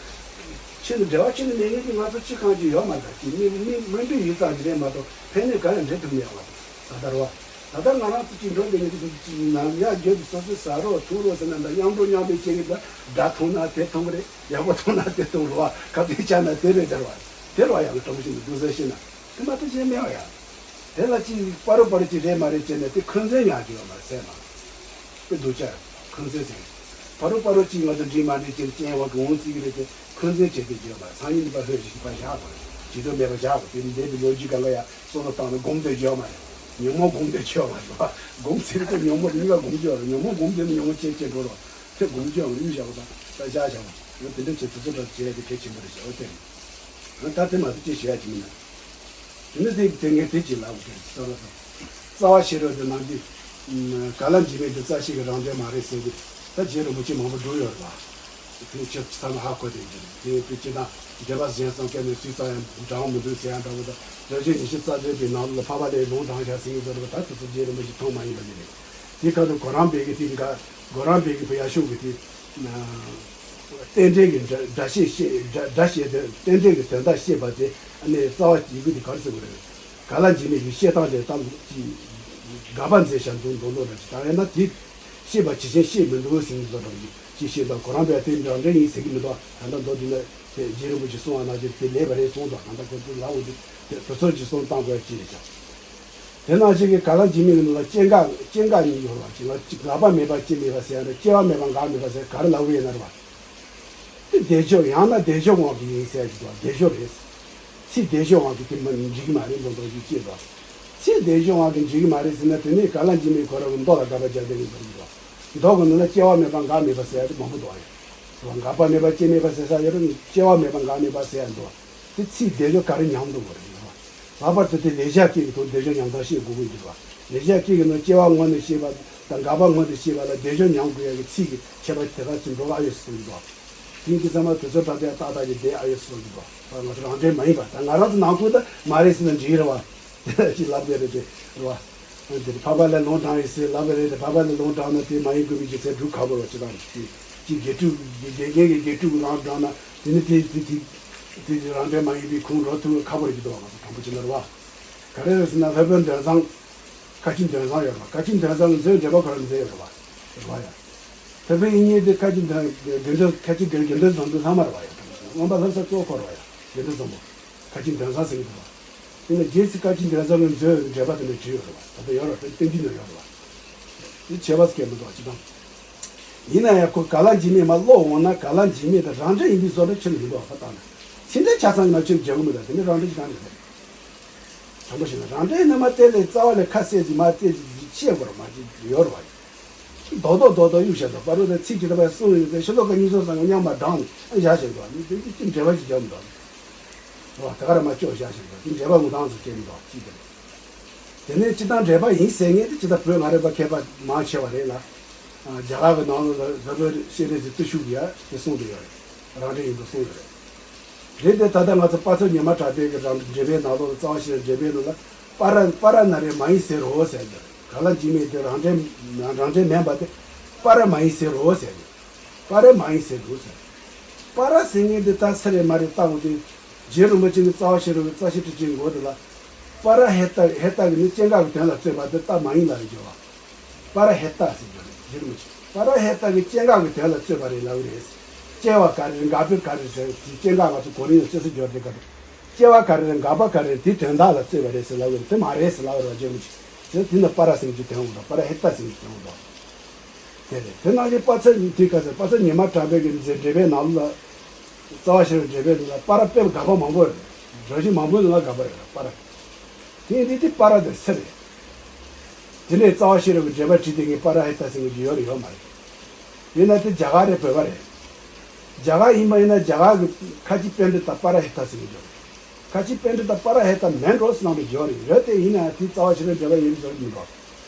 ཕྱི་ནས་འབྲེལ་བ་ཕྱི་ནས་མེད་མཁན་དེ་ང་ཚོ་སྤྱི་ཁང་ཅིག་ཡོད་མ་རེད་ད་ཅིག་མི་མི་མི་འདུས་ཡིག་ཚང་ཅིག་རེད་མ་གཏོགས་ཕན་ནུས་གང་ཡང་འབྲེལ་ཐུབ་མེད་ཡོད་མ་རེད་ད་ལྟ་རེད་བ། ད་ལྟ་ང་རང་ཚོ་ཅིག་འགྲོ་བསྡད་མཁན་དེ་ཅིག་ནམ་ཡང་རྒྱུན་དུ་སོ་སོས་ཟ་རོགས་འཐུང་རོགས་ཟེར་ན་འདྲ་མཉམ་འགྲོ་མཉམ་སྡོད་བྱེད་མཁན་དེ་དགྲ་མཐོང་ན་དེ་མཐོང་གི་རེད་ཡག་པོ་མཐོང་ན་དེ་མཐོང་རེད་བ་ཁ་གཏད་བཅག་ན་དེ་རེད་དེ་རེད་བ་དེ་རེད་བ་ཡང་དྲང་པོ་བྱས་ནས་སྡུག་ས་ཤེས་ན་དེ་མ་གཏོགས་གཞན་མེད་བ་ཡ། དེ་ལ་ཅིག་པ་རུ་པ་རུ་ཅིག་རེད་མ་རེད་བྱས་ནས་དེ་འཁོན་འཛིན་ཡང་གི་ཡོད་མ་རེད་ཟེར་ན། དེ་སྡུག་ཅག་འཁོན་འཛིན་ཟེར། ཕ་རོལ་པོ་རོ་གཅིག་ང་ཚོ་འགྲིག་མ་འགྲིག་ཅིག་རྐྱེན་བ་གི་འོང་སྲིད་ཀྱི་རེད་དེ། འཁོན་འཛིན་བྱེད་དུ་བརྗོད་པ། སང་ཉིན་འདི་པ་ལྷོད་ཅིག་པ་བཞག་དགོས། ཇི་ལྟར་མེད་པ་བཞག་དགོས། དེ་འདས་པའི་ལོ་རྒྱུས་གང་ག་ཡ་སོ་སོ་བཏང་ན་སྒོམ་དུ་བརྗོད་མ་རེད། ཉོན་མོངས་སྒོམ་དུ་བརྗོད་མ་རེད་པ། སྒོམ་ཟེར་དུས་ཉོན་མོངས་གཉིས་ཀ་སྒོམ་བརྗོད་རེད། ཉོན་མོངས་སྒོམ་དེ་ནི་ཉོན་མོངས་སྐྱེ་སྐྱེ་འགྲོ་རོགས། དེ་སྒོམ་བརྗོད་མ་རེད། བཞག་པ་དང་ད་བཞག་བཞག་པ་ཡང་དེ་འདྲ་བྱེད་དུ་ཚོད་དྲག་བྱེད་ཡ་དེ་གལ་ཆེན་པོ་རེད་བཞག་པ་དེ་རེད། ད་དེ་མ་གཏོགས་ཅི་ཞུ་ཡ་ཅི་མིན་ན། དེ་ནི་དེ་དེ་ངས་དེ་ཅི་ལབ་དགོས་རེད་ཟེར་བ་དང་། རྩ་བ་ཤེས་རབ་དེ་ནང་གི་ག་ལ་འཇིགས་མེད་དེ་རྩ་ཤེས་ཀྱི་རང་འགྲེལ་མ་རེད་ཟེར་གི། ད་རྗེ་རིན་པོ་ཆེ་མང་པོ་བསྒྲུབས་ཡོད་རེད་བ། དེ་ཁྱེད་ཚང་མ་ཧ་གོ་བསྡད་ཀྱི་རེད། དེ་དེ་ཅི་ད་འགྲེལ་པ་གཞན་གསུམ་ཀ་ནས་སུས་རྩ་ཡང་འདྲ་བ་མི་འདུག་ཟེར་ཡང་འདྲ་བོ་དང་། རབ་བྱུང་ཉི་ཤུ་རྩ་བདུན་པའི་ནང་ལ་འཕགས་པ་ལྷས་ལུང་དྲངས་བཞག་ཟིན་གྱི་ཟེར་བ་ད་དེ་ཚོ་རྗེ་རིན་པོ་ཆེ་མཐོང་མ་ཡིན་པ་ཅིག་རེད། དེ་ཁ་ཐུག་གོ་རམས་པའི་གི་དེ་འགའ་གོ་རམས་པའི་གི་བུ་ཡ་ཤུག་གི་དེ། རྟེན་འབྲེལ་གྱི་སྒྲ་སྒྲ་བཤད་བཤད་སྒྲ་སྒྲ་བཤད་དེ་རྟེན་འབྲེལ་གྱི་དོན་དག་བཤད་པ་དེ་ཨ་ནི་རྩ་བ་ཡི་གུ་དེ་ག་རེ་ཟེར་དགོས་རེད། ག་ལ་འཇིགས་མེད་ཀྱི་བཤད་སྟངས་དེ་ལྟ་ཅི་དགག་པ་མཛད་བཞག་འདུག་མདོ་མདོ་འདྲ་ཅིག་ད་ཡང་ན་དེ་བཤད་པ་ཇི་བཞིན་བཤད་མི་འདུག་ཟིན་བཟོ་འདྲ་ཅིག་ཅི་བཤད་དང་གོ་རམས་པས་དེ་འདྲ་འདྲ་ཡིན་ཟེར་གྱི་མི་འདུག་ད་ལྟ་མདོ་འདི་ན་དེ་རྗེ་རིན་པོ་ཆེ་གསུང་བ་ནང་བཞིན་དེ་ལེགས་པ་རེད་གསུངས་དང་ད་ལྟ་ཁོ་ཚོ་ལབ་འོང་དུས་དེ་དེ་ཚོ་ཇི་གསུང་བཏང་དགོས་ཅི་རེད་ཀྱང་། དེ་ནང་བཞིན་གྱི་ག་ལ་འཇིགས་མེད་ཀྱི་ནང་ལ་སྐྱེ་འགག་སྐྱེ་འགག་གཉིས་ཡོད་རེད་བ། ཅིག་ལ་ཅིག་འགག་པ་མེད་པ་སྐྱེ་མེད་པ་ཟེར་ཡ་རེད། སྐྱེ་བ་མེད་པ་འགག་མེད་པ་ཟེར་ག་རེ་ལབ་ཀྱི་ཡོད་ན་རེད་བ། དེ་བདེ་མཆོག་ཡང་ན་བདེ་མཆོག་དབང་གིས་ཡིན་ཟེར་གྱི་འདུག་བདེ་མཆོག་རེད། ཚིག་བདེ་མཆོག་དབང་གིས་དེ་མ་འགྲིག་གི་མ་རེད་མདོ་མདོ་ཞིག་སྐྱེས་འདུག་ཚིག་བདེ་མཆོག་དབང་གིས་འགྲིག་གི་མ་རེད་ཟེར་ན་དེ་ནས་ག་ལ་འཇིགས་མེད་ཁོ་རང་གི་མདོ་ལ་དགག་པ་རྒྱག་བསྡད་ཀྱི་འདུག་མདོ་གི་ནང་ལ་སྐྱེ་བ་མེད་པ་འགག་མེད་པ་ཟེར་ཡ་དེ་མང་པོ་འདུག་ཨ་ཡ། འགག་པ་མེད་པ་སྐྱེ་མེད་པ་ཟེར་ས་ཡོད་རེད། སྐྱེ་བ་མེད་པ་འགག་མེད་པ་ཟེར་ཡ་འདུག་དེ་ཚིག་བདེ་མཆོག་ག་རེ་ཉམས་འདུག་གོ་རེད་ཡོད་པ། ལྷག་པར་དུ་དེ་ལེགས་སྦྱར་སྐད་ཀྱི་ཐོག་བདེ་མཆོག་ཉམས་སྟངས་བཤད་དགོས་ཀྱི་འདུག་བ། ལེགས་སྦྱར་སྐད་ཀྱི་ནང་སྐྱེ་བ་སྔོན་ནས་ཤེས་པ་དང་འགག་པ་སྔོན་དུ་ཤེས་པ་ལ་བདེ་མཆོག་ཉམས་དགོས་ཡ་གི་ཚིག་གི་ཁྱད་པར་དེ་དག་ཅིག་འགྲོ་གི་ཨ་ཡོད་གསུངས་འདུག་དེང་གི་ཚང་མ་དུས་ཚོད་དྲག་དེ་ཏག་ཏག་ཅིག་བསྡད་ཨ་ཡོད་གསུངས་འདུག་ད་ང་ཚོ་རང་འགྲེལ་མ་ཡིན་པ་ད་ང་རང་ཚོ་ནང་ཁུལ་ད་མ་རེད་ཟེར་ན་འགྲིག་རེད་བ། ཅིག་ལབ་དགོས་རེད་དེ་རེད་བ། འདིར་འཕགས་པ་ལྷས་ལུང་དྲངས་ཡོད་ཟེར་ལབ་པ་རེད་དེ་འཕགས་པ་ལྷས་ལུང་དྲངས་ན་དེ་མ་ཡིན་དགོས་པའི་རྒྱུ་མཚན་སྒྲུབ་ཁག་པོ་རེད་བ། ཅི་དང་ཅི་ཅི་དགེ་ཕྲུག་དགེ་དགེ་རྒན་གྱི་དགེ་ཕྲུག་གི་ལུང་དྲངས་ན་དེ་ནི་དེ་དེ་དེ་དེ་རང་འགྲེལ་མ་ཡིན་པའི་ཁུངས་འགྲོ་ཐུབ་ཁག་པོ་རེད་ཀྱི་འདུག་བ། ང་ཚོ་དྲང་པོ་བྱས་ན་རེད་བ། ག་རེ་རེད་ཟེར་ན་སློབ་དཔོན་འདོན་བཟང་། ཁ་ཆེ་འདོན་བཟང་ཡོད་རེད་བ། ཁ་ཆེ་འདོན་བཟང་གི་མཛོད་འགྲེལ་པ་ཁོ་རང་མཛད་ཡོད་རེད་བ། རེད་བ་ཡ། སློབ་དཔོན་དབྱིག་གཉེན་དེ་ཁ་ཆེ་འདོན་དགེ་འདུན་ཁ་ཆེ་དགེ་དགེ་འདུན་བཟང་པོའི་ལྷག་མ་རེད་བ་ཡ། དངོས་པ་ལྷ་ས་གཙོ་བོ་ཁོ་རེད་བ་ཡ། དགེ་འདུན་བཟང་པོ། ཁ་ཆེ་འདོན་བཟང་ཟེར་གྱི་འདུག་བ། དེ་ནས་རྗེས་སུ་བཀའ་བཅུ་འདོན་བཟང་གི་མཛོད་འགྲེལ་པ་དེ་འདྲ་བྲིས་ཡོད་རེད་བ། ད་ལྟ་ཡོད་རེད་བསྟན་འཛིན་ནང་ཡོད་རེད་བ། དེ་བྱས་པ་སྐད་མི་འདུག་བ་ཅི་དང་། ཡིན་ན་ཡང་ཁོ་ག་ལ་འཇིགས་མེད་མ་ཀློག་འོང་ན་ག་ལ་འཇིགས་མེད་དང་རང་འགྲེལ་ཡིན་པའི་བཟོ་འདྲ་ཁྱོན་ནས་མི་འདུག་བ་ཁོ་ལྟ་ན། ཚིག་འགྲེལ་ཆ་ཚང་ཡིན་ན་ཁྱོན་ནས་རྒྱག་གི་མི་འདུག་དེ་ནི་རང་འགྲེལ་ཞིག་གང་ནས་རེད། དྲང་པོ་བཤད་ན་རང་འགྲེལ་ནི་མ་གཏན་ལས་རྩ་བ་ལས་ཁ་གསལ་ཅིག་མ་གཏན་ཅིག་བཤད་དགོས་ར་མ་ཅིག་ཡོད་རེད་བ། རྡོག་རྡོག་རྡོག་རྡོག་གཡུག་བཞག་འདུག་པ་རུ་དང་ཚིག་ཅིག་ད་པ་གསུང་ཡོད་པའི་ཤི་ལོ་ཀ་གཉིས་སོ་སང་མཉམ་པ་འགྲངས་ནས་བཞག་བཞག་འདུག་ནི་དེ་ཅི་འབྲེལ་བ་ཅིག་རྒྱབ་མི་འདུག་རེད་བ། དེ་ག་ར་མ་བཅོས་བཞག་བཞག་འདུག་དེ་འབྲེལ་བ་ངོ་ཐང་ཟེར་སྐད་མི་འདུག་ཅིག་དེ་རེད། དེ་ནས་སྤྱི་བཏང་འགྲེལ་པ་ཡིན་ཟེར་མཁན་དེ་སྤྱི་བཏང་བོད་སྔ་རབས་པ་མཁས་པ་མང་ཆེ་བ་རེད་ལ། རྒྱ་གར་གྱི་ནང་ལོགས་ལ་ལྷ་བོད་ཤེས་རིག་ཟེར་བརྟུལ་ཞུགས་ཀྱི་ཡ་དེ་གསུངས་བསྡད་ཡོད་རེད། རང་འགྲེལ་ཡིན་འདུག་གསུངས་ཡོད་རེད། རེད་དེ་ད་ལྟ་ང་ཚོ་དཔལ་མཚོ་ཉི་མ་གྲགས་པའི་གི་རང་འགྲེལ་པའི་ནང་ལོགས་ལ་རྩ་བ་ཤེས་རབ་འགྲེལ་པའི་ནང་ལ་པ་ར་པ་ར་ན་རེ་མ་ཡིན་ཟེར་རོ་ཟེར་གྱི་རེད། ག་ལ་འཇིགས་མེད་དེ་རང་འགྲེལ་རང་འགྲེལ་མིན་པ་དེ་པ་ར་མ་ཡིན་ཟེར་རོ་ཟེར་གྱི་རེད། པ་ར་མ་ཡིན་ཟེར་རོ་ཟེར། པ་ར་ཟེར་མཁན་དེ་ད་སེ་རེ་མ་རེ་བཏང་དེ་རྗེ་རིན་པོ་ཆེ་ནི་རྩ་བ་ཤེས་རབ་ཀྱི་རྩ་ཤེ་ཊཱིཀ་ཅན་མགོ་དེ་ལ་པ་ར་ཧེ་ཏ་ཧེ་ཏ་གི་ནི་སྐྱེ་འགག་གི་དོན་ལ་རྩོད་པ་དེ་རྟགས་མ་ཡིན་ལ་རེ་བརྗོད་པ། པ་ར་ཧེ་ཏ་ཟེར་རྒྱུ་རེད་རྗེ་རིན་པོ་ཆེ། པ་ར་ཧེ་ཏ་གི་སྐྱེ་འགག་གི་དོན་ལ་རྩོད་པ་རེད་ལབ་ཀྱི་རེད། སྐྱེ་བ་ག་རེ་རེད་འགག་པ་ག་རེ་རེད་ཟེར་དེ་སྐྱེ་འགག་ང་ཚོ་གོ་རིམ་ལ་རྩོད་ས་སྦྱོར་དེ་ག་རེད། སྐྱེ་བ་ག་རེ་རེད་འགག་པ་ག་རེ་རེད་དེ་དོན་དག་ལ་རྩོད་པ་རེད་ཟེར་ལབ་ཀྱི་རེད་དེ་མ་རེད་ཟེར་ལབ་ཀྱི་རེད་བ་རྗེ་རིན་པོ་ཆེ། དེ་དེ་ནི་པ་ར་ཟེར་གྱི་དོན་འོང་དང་པ་ར་ཧེ་ཏ་ཟེར་གྱི་དོན་འོང་དང་། དེ་རེད་དེ་ནང་བཞིན་པ་ཚ་དེ་ག་ཟེར་པ་ཚ་ཉི་མ་གྲགས་པའི་གི་མཛད་འགྲེལ་པའི་ནང་ལ་རྩ་བ་ཤེས་རབ་འགྲེལ་པའི་ནང་ལ་པ་ར་དཔེ་དགག་པ་མང་པོ་རེད། རང་བཞིན་མང་པོའི་ནང་ལ་དགག་པ་རེད་པ་ར། དེ་ཡིན་དུས་དེ་པ་ར་དེ་སེ་རེད། དེ་ནས་རྩ་བ་ཤེས་རབ་ཀྱི་འགྲེལ་པ་བྲིས་དེ་ངས་པ་ར་ཧེ་ཏ་ཟེར་གྱི་ཡོད་རེད་ཡོད་མ་རེད། ཡིན་ན་དེ་རྒྱ་གར་རེད་བོད་པ་རེད། རྒྱ་གར་ཡིན་པ་ཡིན་ན་རྒྱ་གར་གྱི་ཁ་ཆེ་པཎྜི་ཏ་པ་ར་ཧེ་ཏ་ཟེར་གྱི་ཡོད་རེད། ཁ་ཆེ་པཎྜི་ཏ་པ་ར་ཧེ་ཏ་མིན་འགྲོ་ཟེར་ནང་དུ་བརྗོད་རེད་རེད་དེ་ཡིན་ན་དེ་རྩ་བ་ཤེས་རབ་འགྲེལ་པ་ཡིན་ཟེར་གྱི་མི་འདུག་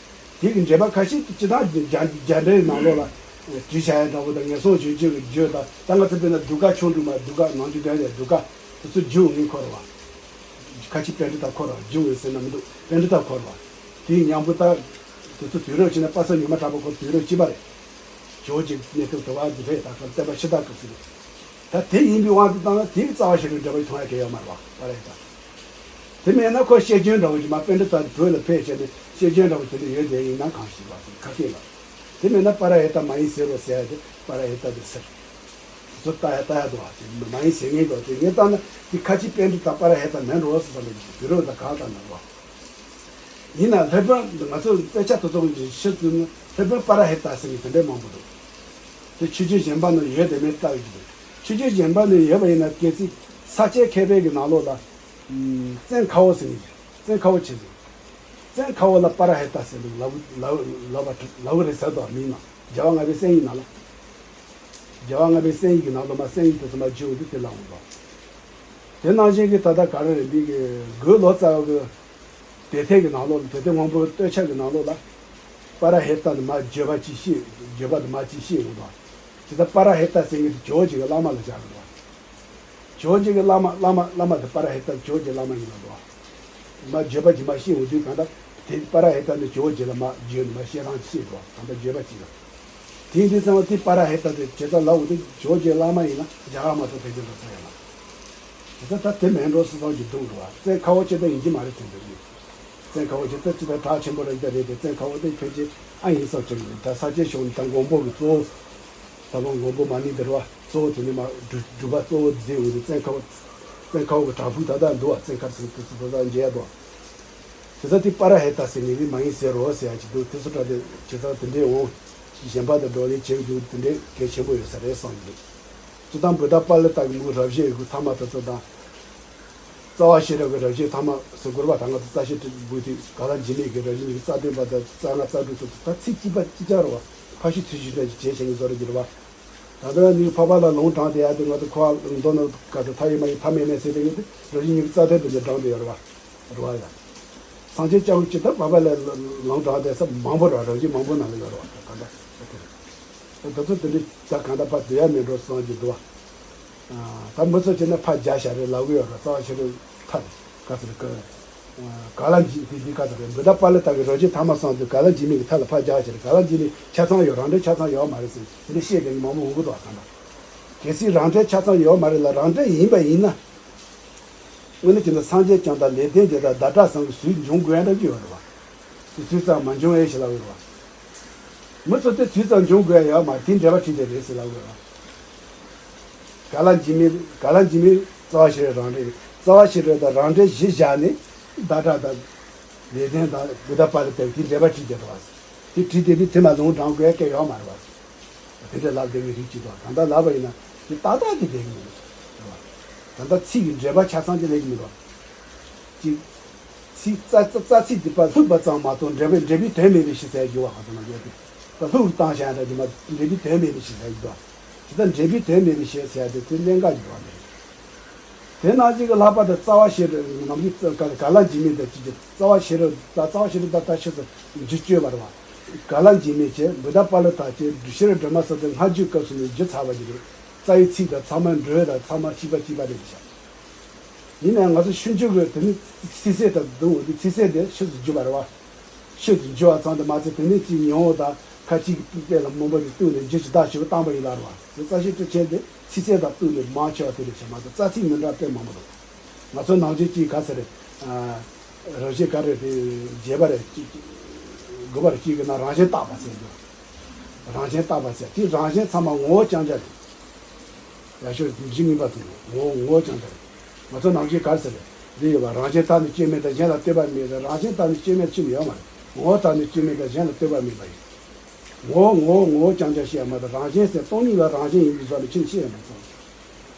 དེ་གི་འགྲེལ་པ་ཁ་ཤས་དེ་སྤྱི་བཏང་རྒྱ་རྒྱ་འགྲེལ་ནང་ལོགས་ལ་བྲིས་བྱ་ཡ་འདྲ་བོ་དང་ངན་སོང་སྦྱོང་བརྒྱུད་ཀྱི་བརྗོད་དང་ད་ང་ཚོ་དཔེར་ན་གདུགས་དཀར་ཆོ་འཕྲུལ་མ་གདུགས་དཀར་ནང་བཞིན་ལྡན་ཡ་གདུགས་དཀར་དེ་ཚོ་རྒྱུ་ངེས་ཁོ་རེད་བ། ཁ་ཆེ་པཎྜི་ཏ་ཁོ་ར་རྒྱུ་ངེས་ཟེར་ན་མི་འདུག་པཎྜི་ཏ་ཁོ་ར་བ། དེའི་མཉམ་པོ་ད་དེ་ཚོ་དུས་རབས་ཕྱིན་ན་པ་ཚ་ཉི་མ་གྲགས་པ་ཁོ་དུས་རབས་གཅིག་པ་རེད། ཇོ་བོ་རྗེ་གནས་སྐབས་དུ་བ་དེ་རེད་ད་ཁོ་བསྟན་པ་ཕྱི་དར་སྐབས་སུ་རེད། ད་དེ་ཡིན་པའི་དབང་དུ་བཏང་ན་དེ་གི་རྩ་བ་ཤེས་རབ་འགྲེལ་པ་མཐོང་ཡ་གལ་ཡོད་མ་རེད་བ་པ་ར་ཧེ་ཏ། དེ་མེད་ན་ཁོ་ཤེར་སྐྱོན་འདྲ་བོ་ཅིག་མ་པཎྜི་ཏ་བོད་ལ་ཕེབས་བྱས་ནས་ཤེར་སྐྱོན་འདྲ་བོ་དེ་འདྲ་ཡོད་དེ་ཡིན་ན་གང་ཞིག་བ་དེ་ཁ་སྐད་ལ། དེ་མེད་ན་པ་ར་ཧེ་ཏ་མ་ཡིན་ཟེར་རོ་ཟེར་ཡ་དེ་པ་ར་ཧེ་ཏ་དེ་ཟེར། དེ་ཚོ་ལྟ་ཡ་ལྟ་ཡ་འདུག་བ་དེ་མ་ཡིན་ཟེར་ངེས་འདུག་དེ་ངས་ལྟ་ན་དེ་ཁ་ཆེ་པཎྜི་ཏ་པ་ར་ཧེ་ཏ་མིན་འགྲོ་ཟེར་ས་ལ་དུས་རབས་དང་གང་ལྟར་ན་རོ། ཡིན་ན་ལྷ་དཔོན་ང་ཚོ་དཔེ་ཆ་དེ་ཚོ་གི་ཕྱི་ཚུལ་ནི་ལྷ་དཔོན་པ་ར་ཧེ་ཏ་ཟེར་མཁན་དེ་འདྲའི་མང་པོ་འདུག་དེ་ཆོས་བརྒྱུད་གཞན་པ་ནང་ཡོད་དེ་མེད་ལྟ་ཡོད་ཀྱི་འདུག་ཆོས་བརྒྱུད་གཞན་པ་ནང་ཡོད་པ་ཡིན་ན། གལ་སྲིད་ས་སྐྱའི་མཁས་པའི་གི་ནང་ལོགས་ལ་བཙན་ཁ་བོ་ཟེར་ནས། བཙན་ཁ་བོ་ཆེ་ཟེར། བཙན་ཁ་བོ་ལ་པ་ར་ཧེ་ཏ་ཟེར་འདུག་ལབ་ལབ་ལབ་པ་ལབ་གི་རེད་ཟེར་དོ། མིང་ནང་རྒྱལ་བ་ལྔ་པའི་གསན་ཡིག་ནང་ལ། རྒྱལ་བ་ལྔ་པའི་གསན་ཡིག་གི་ནང་ལོགས་མ་གསན་ཡིག་དེ་ཚོ་མ་བརྗོད་འོང་དུས་དེ་ལ་འོང་དོ། དེ་ནང་བཞིན་གྱི་ད་ལྟ་ག་རེ་རེད། འདི་གི་གོས་ལོ་ཙཱ་བ་གི་དེབ་ཐེར་གྱི་ནང་ལོགས་ལ། དེབ་ཐེར་སྔོན་པོའི་སྟོད་ཆ་གི་ནང་ལོགས་ལ་པ་ར་ཧེ་ཏ་ནི་མ་བརྗོད་པ་ཅིག་ཤེས། བརྗོད་པ་དེ་མ་ཅིག་ཤེས་འོང་དོ། དེ་ལྟར་པ་ར་ཧེ་ཏ་ཟེར་མཁན་དེ་ཇོ་བོ་རྗེ་གི་བླ་མ་ལ་སྦྱར་འོང་དོ། ཇོ་བོ་རྗེ་གི་བླ་མ་བླ་མ་བླ་མ་དེ་པ་ར་ཧེ་ཏ་ཇོ་བོ་རྗེ་བླ་མ་ཡིན་ལ་འདུག་མ་བརྗོད་པ་ཅིག་མ་ཤེས་འོང་དུས་གང་ལྟར་དེ་པ་ར་ཧེ་ཏ་ནི་ཇོ་བོ་རྗེ་ལ་མ་བརྗོད་ནི་མ་བཤད་རང་ཅིག་ཤེས་འདུག་གང་ལྟར་བརྗོད་པ་ཅིག་ལ། དེ་ཡིན་དུས་ཙང་དེ་པ་ར་ཧེ་ཏ་དེ་བྱས་ཙང་ལབ་འོང་དུས་ཇོ་བོ་རྗེ་བླ་མ་ཡིན་ན་རྒྱ་གར་མ་གཏོགས་ཕལ་ཆེར་འགྲོ་ས་ཡོད་མ་རེད། དེ་ད་ད་དེ་མེད་འགྲོ་སྲིད་ཙང་གི་འདུག་རེད་བ། བཙན་ཁ་བོ་ཅི་ལྟར་ཡིན་གྱི་མ་རེད་དྲན་འདུག་བཙན་ཁ་བོ་ཅི་ལྟར་ཅི་ལྟར་གྲགས་ཆེན་པོ་རེད་ཀྱི་རེད་དེ། བཙན་ཁ་བོ་དེ་ཕལ་ཆེར་ཨ་ཡིན་བསམ་གྱི་རེད། ད་ས་སྐྱའི་ཕྱོགས་ནས་ད་མགོན་པོ་གི་གཙོ་བོ། ད་ལོ་མགོན་པོ་མ་ནིང་འདིར་བ་གཙོ་བོ་དེ་ནི་མ་སྒྲུབ་སྒྲུབ་པ་གཙོ་བོ་མཛད་འོས་དེ་བཙན་ཁ་བོ། བཙན་ཁ་བོ་གི་བྲག་ཕུག་ད་ལྟ་འདུག་བ། བཙན་མཁར་ཟེར་དུས་ཚོད་ད་ལྟ་མཇལ་ཡ་འདུག་དེ་ཚོ་དེ་པ་ར་ཧེ་ཏ་ཟེར་ངེས་ནི་མ་ཡིན་ཟེར་རོ་ཟེར་ཡ་ཅིག་འདུག་དེ་ཚོ་འདྲ་དེ་བྱས་ཙང་དེ་འདྲའི་འོང་གཞན་པ་དང་བགྲོ་གླེང་བྱེད་རྒྱུ་དེ་འདྲའི་གལ་ཆེན་པོ་ཡོད་ས་རེད་བསམ་གྱི་འདུག་སྤྱིར་བཏང་བུདྡྷ་པཱ་ལི་ཏ་གི་མུ་རབ་བྱེད་ཡོད་ཐ་མ་དེ་ཚོ་དང་། རྩ་བ་ཤེས་རབ་ཀྱི་རབ་བྱེད་ཐ་མ་ཟེར་དགོས་རེད་པ། ད་ང་ཚོ་རྩ་ཤེ་བུ་དེ་ག་ལ་འཇིགས་མེད་ཀྱི་རབ་བྱེད་གཉིས་ཀྱི་རྩ་དོན་པ་དང་རྩ་ལྔ་རྩ་དྲུག་ཚོ་ད་ཚིག་གཅིག་པ་གཅིག་རྐྱང་རེད་བ། ཕ་ཤུལ་ཚུལ་ཤུལ་འདྲ་ཞིག་བྱས་བྱས་ནས་བཟོ་རེ་གྱི་རེད་བ། ད་ལྟ་ནི་འཕགས་པ་ལ་ལུང་དྲངས་ཏེ་ཡ་དེ་ང་ཚོ་ཁོ་ཨ་མདོ་ནང་ག་ཚོད་མཐའ་ཡས་མ་ཡས་མཐའ་མེད་མེད་ཟེར་དེ་ངེས་དེ་རབ་བྱེད་གཉིས་ཀྱི་རྩ་དོན་དུ་ནས་དྲངས་ཏེ་ཡོད་རེད་བ། རེད་བ་ཡ། སངས་རྒྱས་སྐྱབས་མགོན་ཅི་ལྟར་འཕགས་པ་ལ་ལུང་དྲངས་ཏེ་ས་མང་པོ་རེད་བ། རབ་བྱེད་མང་པོ་ནང་ལ་ཡོད་རེད་བ། ད་ལྟ་ད་ཚོ་དེ་འདྲའི་ད་གང་ལྟར་ཕར་སྡོད་ཡ་མེད་འགྲོ་བསམ་གྱི་འདུག་བ། ད་མི་ཚོ་བྱས་ན་ཕར་རྒྱག་བཞག་རེད་ལབ་གི་ཡོད་རེད། རྩ་བ་ཤེས་རབ་མཐའ་ག་ཚོད་རེད། ག་ལ་འཇིགས་དེ་འདི་ག་ཚོད་རེད། བུདྡྷ་པཱ་ལི་ཏ་གི་རབ་བྱེད་ཐ་མ་གསུམ་དུ་ག་ལ་འཇིགས་མེད་ཀྱི་མཐའ་ལ་ཕར་རྒྱག་བཞག་རེད། ག་ལ་འཇིགས་མེད་ཆ་ཚང་ཡོད། རང་འགྲེལ་ཆ་ཚང་ཡོད་མ་རེད་ཟེར་དེ་འདྲ་བཤད་མཁན་མང་པོ་འོང་གི་འདུག་བ། གང་ལྟར་གལ་སྲིད་རང་འགྲེལ་ཆ་ཚང་ཡོད་མ་རེད་ལ། རང་འགྲེལ་ཡིན་པ་ཡིན་ན། དངོས་གནས་ཀྱི་ནི་སངས་རྒྱས་བསྐྱངས་དང་ལེགས་ལྡན་འབྱེད་དང་ཟླ་གྲགས་ཚང་གི་ཚུལ་འབྱུང་དགོས་ཡ་འདྲ་ཅིག་ཡོད་རེད་བ། དེ་ཚུལ་ཙམ་མ་འབྱུང་ཨེ་ཞེས་ལབ་ཡོད་རེད་བ། མི་ཚོ་དེ་ཚུལ་ཙམ་འབྱུང་དགོས་ཡ་ཡོད་མ་རེད། དེ་འགྲེལ་པ་བྲིས་ཏེ་རེད་ཟེར་ལབ་ཡོད་རེད་བ། ག་ལ་འཇིགས་མེད་ག་ལ་འཇིགས་མེད་རྩ་བ་ཤེས་རབ་རང་འགྲེལ། རྩ་བ་ཤེས་རབ་དང་རང་འགྲེལ་གཞི་བཞག་ནས་ཟླ་གྲགས་དང་ལེགས་ལྡན་དང་བུདྡྷ་པཱ་ལི་ཏ་དེ་འགྲེལ་པ་བྲིས་ཏེ་རེད་བ། དེ་བྲིས་ཏེ་དེ་དེ་མ་ལུང་དྲངས་དགོས་ཡ་སྐད་ཡོད་མ་རེད་བ། དེ་འདྲ་ལབ་བསྡད་པའི་རིགས་ཅིག་དང་། གང་ལྟར་ལབ་པ་ཡིན་ན་དེ་ཏག་ཏག་དེ་བསྡད་ཀྱི་མི་འདུག་ད་ལྟ་ཚིག་གི་འགྲེལ་པ་ཆ་ཚང་ཅིག་ལས་ཀྱི་མི་འདུག་ཅིག་ཚིག་རྩ་རྩ་རྩ་ཚིག་འདི་པ་ལྷུག་པ་ཙམ་མ་གཏོགས་འགྲེལ་པའི་འགྲེལ་པའི་དོན་མེད་པའི་ཕྱིར་ཟེར་རྒྱུ་བ་ག་ཚོད་ན་ཡོད་དེ། ད་ལྷུག་བཏང་བཞག་ཡ་འདྲ་རྒྱུ་མ་འགྲེལ་པའི་དོན་མེད་པའི་ཕྱིར་ཟེར་རྒྱུ་དང་། ཇི་ལྟར་འགྲེལ་པའི་དོན་མེད་པའི་ཕྱིར་ཟེར་ཡ་དེ་དེ་གནད་འགག་ཅིག་འདུག་བ་མེད། དེ་ནང་བཞིན་གྱི་ལྷག་པར་དུ་རྩ་བ་ཤེས་རབ་ནམ་རྒྱུན་ག་ག་ལ་འཇིགས་མེད་དང་གཅིག་གྱུར། རྩ་བ་ཤེས་རབ་ད་རྩ་བ་ཤེས་རབ་ད་ད་ཕྱི་སོ་འཇིགས་བཅོས་པ་རེད་བ། ག་ལ་འཇིགས་མེད་བྱས། བུདྡྷ་པཱ་ལི་ཏ་བྱས། ཤེས་རབ་སྒྲོན་མ་སོགས་དེ་སྔ་རྒྱུད་སྐབས་སུ་ནས་བསྒྱུར་ཚར་བ་ཞིག་རེད། རྩ་བའི་ཚིག་དང་ཚང་མ་འགྲོས་དང་ཚང་མ་གཅིག་པ་གཅིག་པ་རེད་ཤག་ཡིན་ནའང་ང་ཚོ་ཆུང་ཆུང་གི་དེ་ནི་ཚིག་གསལ་དང་བསྡུར་འོང་དུས་ཚིག་གསལ་དེ་ཕྱིས་སུ་བསྒྱུར་བ་རེད་བ། ཕྱིས་སུ་བསྒྱུར་བ་ཙམ་དུ་མ་ཚད་དེ་ནས་ཅིག་ཉུང་བ་དང་ཁ་ཅིག་གི་དཔེ་ལ་མང་པོ་ཞིག་བཏུས་ནས་རྒྱུ་ཇི་ལྟར་ཞིག་བཏང་པ་ཡིན་ལ་རེད་བ། དེ་རྩ་ཤེ་ཏྲི་ཆེན་དེ་ཚིག་གསལ་དང་བསྡུར་ནས་མང་ཆེ་བ་དེ་རེད་ཤག་མ་གཏོགས་རྩ་ཚིག་མི་འདྲ་དཔེ་མང་པོ་འདུག་ང་ཚོ་ནང་ཆོས་ཀྱི་ག་ཚོད་རེད། རབ་བྱེད་ག་རེ་རེད། རྒྱས་པ་རེད། དགུ་པ་རེད། གཅིག་གི་ནང་རང་བཞིན་བརྟག་པ་ཟེར་འདུག་རང་བཞིན་བརྟག་པ་ཟེར་དེ་རང་བཞིན་ཚང་མ་ངོ་བོ་རྐྱང་རྐྱང་རེད། ཡ་ཤོད་འཇིག་ངེས་པ་ཚོ་ངོ་བོ་ངོ་བོ་རྐྱང་རྐྱང་རེད། ང་ཚོ་ནང་བཞིན་ག་རེ་ཟེར་རེད། འདི་ཡོད་པ་རང་བཞིན་བརྟགས་ནས་སྐྱོན་མེད་དང་གཞན་ལ་ལྟོས་པ་མེད་ཟེར། རང་བཞིན་བརྟགས་ནས་སྐྱོན་མེད་ཅི་ཡང་ཡོད་མ་རེད། ངོ་བོ་བརྟགས་ནས་སྐྱོན་མེད་དང་གཞན་ལ་ལྟོས་པ་མེད་པ་ཡིན། ངོ་བོ་ངོ་བོ་ངོ་བོ་རྐྱང་རྐྱང་ཤེས་ཡ་མ་གཏོགས་རང་བཞིན་ཟེར་སྟོང་ཉིད་ལ་རང་བཞིན་ཡིན་པའི་བཟོ་ནས་ཕྱིན་ཤེས་ཡ་མ་སོང་།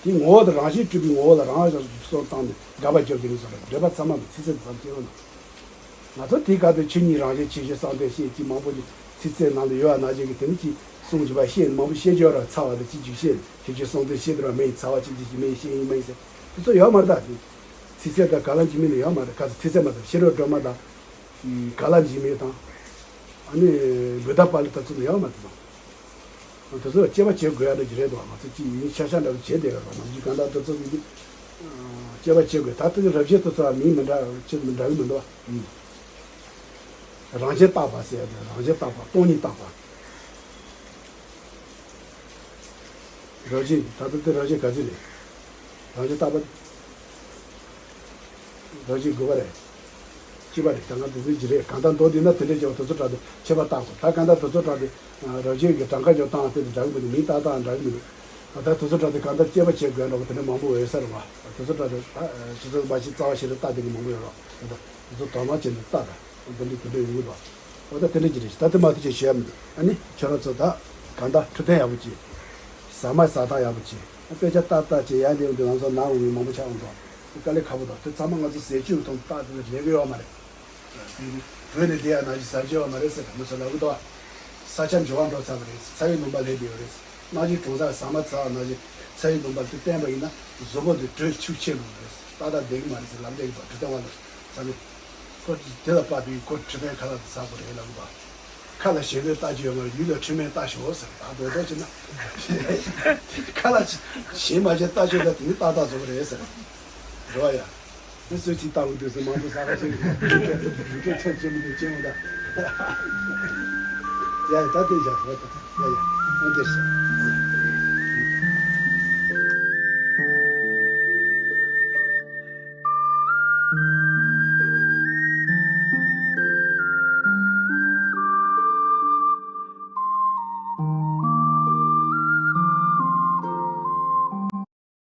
དེ་ངོ་བོ་དང་རང་བཞིན་སྤྲུལ་པའི་ངོ་བོ་ལ་རང་བཞིན་བཟོ་བཏང་ནས་དགག་པ་རྒྱབ་ཀྱི་མི་བཟོ་ར་འགྲེལ་པ་ཚང་མ་གི་ཚིག་གསལ་ཙམ་སྐྱེ་བ་ན། ང་ཚོ་དེའི་སྐབས་དུ་ཆོས་ཉིད་རང་བཞིན་ཆོས་ཅན་གསང་བའི་བཤད་ཀྱི་མང་པོ་ཅིག་ཚིག་གསལ་ནང་ལ་ཡོད་པ་ནང་བཞིན་གྱི་དེ་ནི་ཅིག་གསུང་བྱས་པ་བཤད་མང་པོ་བཤད་རྒྱུ་ར་ཚ་བ་དང་ཅིག་ཅིག་བཤད་ཆོས་ཅན་གསང་བའི་བཤད་དུ་ར་མེད་ཡིན། ཚ་བ་ཅིག་ཅིག་ཅིག་མེད་བཤད་ཡིན་མ་ཡིན་ཟེར་དེ་ཚོ་ཡོད་མ་རེད། ད་དེ་ཚིག་གསལ་དང་ག་ལ་འཇིགས་མེད་ལ་ཡོད་མ་རེད། ག་ཚོད་ཚིག་གསལ་མ་ཚད་ཤེས་རབ་སྒྲོན་མ་དང་ག་ལ་འཇིགས་མེད་དང་ཨ་ནི་བུདྡྷ་པཱ་ལི་ཏ་ཚོ་ལ་ཡོད་མ་རེད་དང་། དེ་ཚོ་ལ་དཔྱད་པ་བྱེད་དགོས་ཡ་འདྲ་ཅིག་རེད་དོ། ང་ཚོ་ཅིག་ཡིན་ཤ་ཤ་འདྲ་བོ་བྱེད་བསྡད་ཡོད་རེད་བ། ནམ་རྒྱུན་གང་ལྟར་དེ་ཚོ་གི་འདི་དཔྱད་པ་བྱེད་དགོས། ད་ལྟ་གི་རབ་བྱེད་དེ་ཚོ་ལ་མིང་མི་འདྲ་ཅིག་མི་འདྲ་གི་མི་འདུག་བ། རང་བཞིན་བརྟག་པ་ཟེར་ཡ་དེ་རང་བཞིན་བརྟག་པ་སྟོང་ཉིད་བརྟག་པ། རང་བཞིན་ད་ལྟ་དེ་རང་བཞིན་ག་ཚོད་རེད། རང་བཞིན་བརྟག་པ། རང་བཞིན་དགུ་པ་རེད། གཅིག་པ་རེད། ད་ང་འདི་འདྲ་ཅིག་རེད། གང་ལྟར་མདོ་འདི་ན་དེ་འདྲ་བྱས་པ་དེ་ཚོ་དྲངས་ཏེ་ཁྱད་པར་བརྟག་དགོས། ད་གང་ལྟར་དེ་ཚོ་དྲངས་ཏེ་རང་བཞིན་གྱི་གྲངས་ཀ་ཅིག་བཏང་དེ་དང་འདྲ་གི་མི་འདུག་མིང་བཏགས་སྟངས་འདྲ་གི་མི་འདུག་ད་ལྟ་དེ་ཚོ་དྲངས་ཏེ་གང་ལྟར་དཔྱད་པ་བྱེད་དགོས་འདྲ་བོ་དེ་འདྲ་མང་པོ་ཡོད་ས་རེད་བ། དེ་ཚོ་དྲངས་ཏེ་ད་ཆུ་ཚོད་མ་ཕྱིན་རྩ་བ་ཤེས་རབ་ལྟ་བསྡད་མཁན་མང་པོ་ཡོད་རེད་བ། ད་ལྟ་དེ་ཚོ་དོགས་སློང་བྱས་ནས་ལྟ་དང་འདི་འདྲ་དེ་འདྲ་ཡོང་གི་འདུག་འོ་ད་དེ་འདྲ་ཅིག་རེད། ད་དེ་མ་གཏོགས་ཅིག་ཞུ་ཡ་མི་འདུག་ཨ་ནི་ཁྱོད་རང་ཚོ་ད་གང་ལྟར་འཕྲོད་བསྟེན་ཡག་པོ་གྱིས། ཟ་མ་ཟ་སྟངས་ཡག་པོ་བྱེད། དཔེ་ཆ་ལྟ་ལྟ་བྱེད་ཡག་འདེམས་འདུག་ང་ཚོ་ནང་འོང་མི་མང་པོ་ཆགས་འོང་དོ། དཀའ་ལས་ཁག་པོ་དང་དེ་ཚང་མ་ང་ཚོ་ཟས་བཅུད་ཐོག་ཏུ་བཏགས་ཏེ་ལས་ཀྱི་ཡོད་མ་རེད། བོད་ནས་བསྡད་ཡ་ནང་བཞིན་ཟ་རྒྱུ་ཡོད་མ་རེད་ཟེར་མི་ཚོ་ལབ་གི་འདུག་ས་ཆ་འགྱུར་བ་འགྲོ་ཚར་བ་རེད། ཚ་བའི་ལུང་པ་སླེབས་ཡོད་རེད། སྔ་ཕྱི་གྲོང་གསེབ་ཟ་མ་ཚ་བ་ནང་བཞིན་ཚ་བའི་ལུང་པ་དེ་བསྟན་པ་ཡིན་ན་གཟུགས་པོ་དེ་དྲོད་ཤུགས་ཆེ་འགྲོ་གི་རེད། ཏག་ཏག་བསྡད་ཀྱི་མ་རེད་ཟེར་ལབ་བསྡད་ཀྱི་འདུག་འཕྲོད་བསྟེན་པ་ལ་ཚ་བའི། ཁོ་དེ་ལ་དཔག་པའི་ཁོ་འཕྲོད་བསྟེན་ཁ་ལག་དེ་ཟ་དགོས་རེད་ལབ་གི་འདུག་ཁ་ལ་ཞེན་པའི་ལྟ་རྒྱུ་ཡོད་མ་རེད། ཡུལ་ལ་འཕྲོད་མེད་ལྟ་ཞོག་ཟེར། ད་རྡོག་རྡོག་བྱས་ན་ཁ་ལ་ཞེན་མ་བྱེད་ལྟ་ཞོག་ད་དེ་ནི་ཏག་ཏག་བཟོ་གི་རེད་ཟེར། རེད་བ་ཡ། དེ་ཚོའི་ཚིག་ལྟ་འོང་དུས་སུ་མང་པོ་ཟ་ག་ཅིག་རུ་ཏྲ་ཚན་ཆེན་མོ་དེ་ཅེས་མོ་ད། ཡ་ཡ་ད་དེ་བཞག་ཟེར་བ་ད། ཡ་ཡ་ཨང་དེ་ཟེར།